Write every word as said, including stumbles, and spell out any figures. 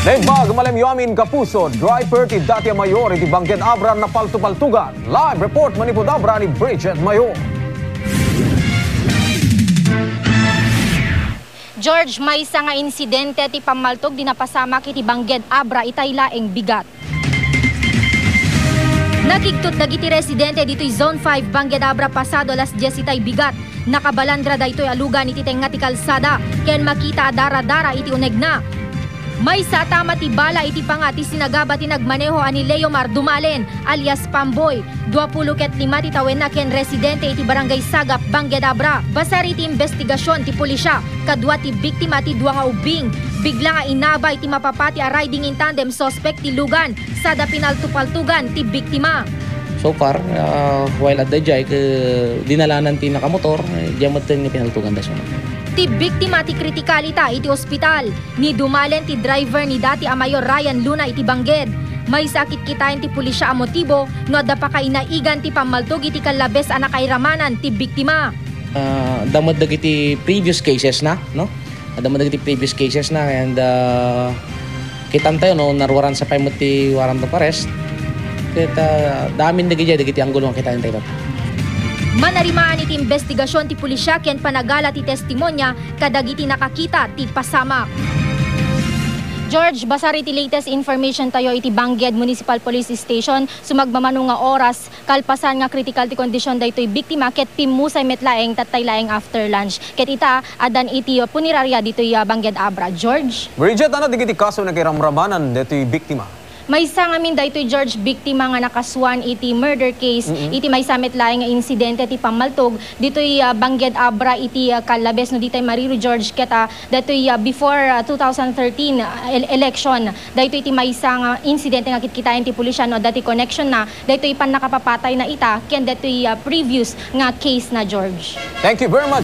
Imbag malemyo amin kapuso, driver ti dati a mayor iti Bangged Abra napaltupaltugan. Live report manipud Abra ni Bridget Mayor. George, maysa nga insidente ti pammaltog ti napasamak iti Bangged Abra itay laeng bigat. Nakigtot dagiti residente ditoy Zone five, Bangged Abra, pasado alas dies itay bigat. Nakabalandra daytoy a lugan iti tengnga ti kalsada ken makita a daradara iti unegna. Maysa a tama ti bala iti panga ti sinagaba ti nagmaneho a ni Leomar Dumalen alias Pamboy, duapulo ket lima ti tawenna ken residente iti Barangay Sagap, Bangged Abra. Basar iti imbestigasion ti pulisya, kadua ti biktima ti dua nga ubbing. Bigla nga inabay ti mapapati a riding in tandem suspect ti lugan, sada pinaltupaltugan ti biktima. So far, ah, while adda jay, ke, dinalanan ti nakamotor, eh, diay metten nga pinaltuganda siya. Ti biktima ti kritikal ita iti ospital. Ni Dumalen ti driver ni dati a Mayor Ryan Luna iti Bangged. Maysa a kitkitaen ti pulisya a motibo no adda pakainaigan ti pammaltog iti kallabes a nakairamanan ti biktima. Ah, adda met dagiti previous cases na, no? Adda met dagiti previous cases na and, ah, kitantayo no narwaransa pay met ti warrant of arrest. Ket, ah, damin dagiti, dagiti anggulo nga kitaentayo. Manarimaan iti imbestigasion ti pulisya ken panagala ti testimonya kadagiti nakakita ti pasamak. George, basar iti latest information tayo iti Bangged Municipal Police Station, sumagmamano nga oras, kalpasan nga kritikal ti kondisyon daytoy biktima ket pimmusay met laeng tattay laeng after lunch. Ket ita, addan iti punerarya ditoy, ah, Bangged Abra. George? Bridget, ano dagiti kaso nakiramramanan daytoy biktima? Maysa ngamin daytoy, George, biktima nga nakasuan iti murder case iti maysa met laeng nga insidente ti pammaltog ditoy, ah, Bangged Abra iti, ah, Kallabes no ditay mariru, George, ket, ah, daytoy, ah, before, ah, two thousand thirteen, ah, ele-, election. Daytoy iti maysa nga insidente nga kitkitaen ti pulisya no adda ti connection na daytoy pannakapapatay na ita ken daytoy, ah, previous nga case na, George. Thank you very much.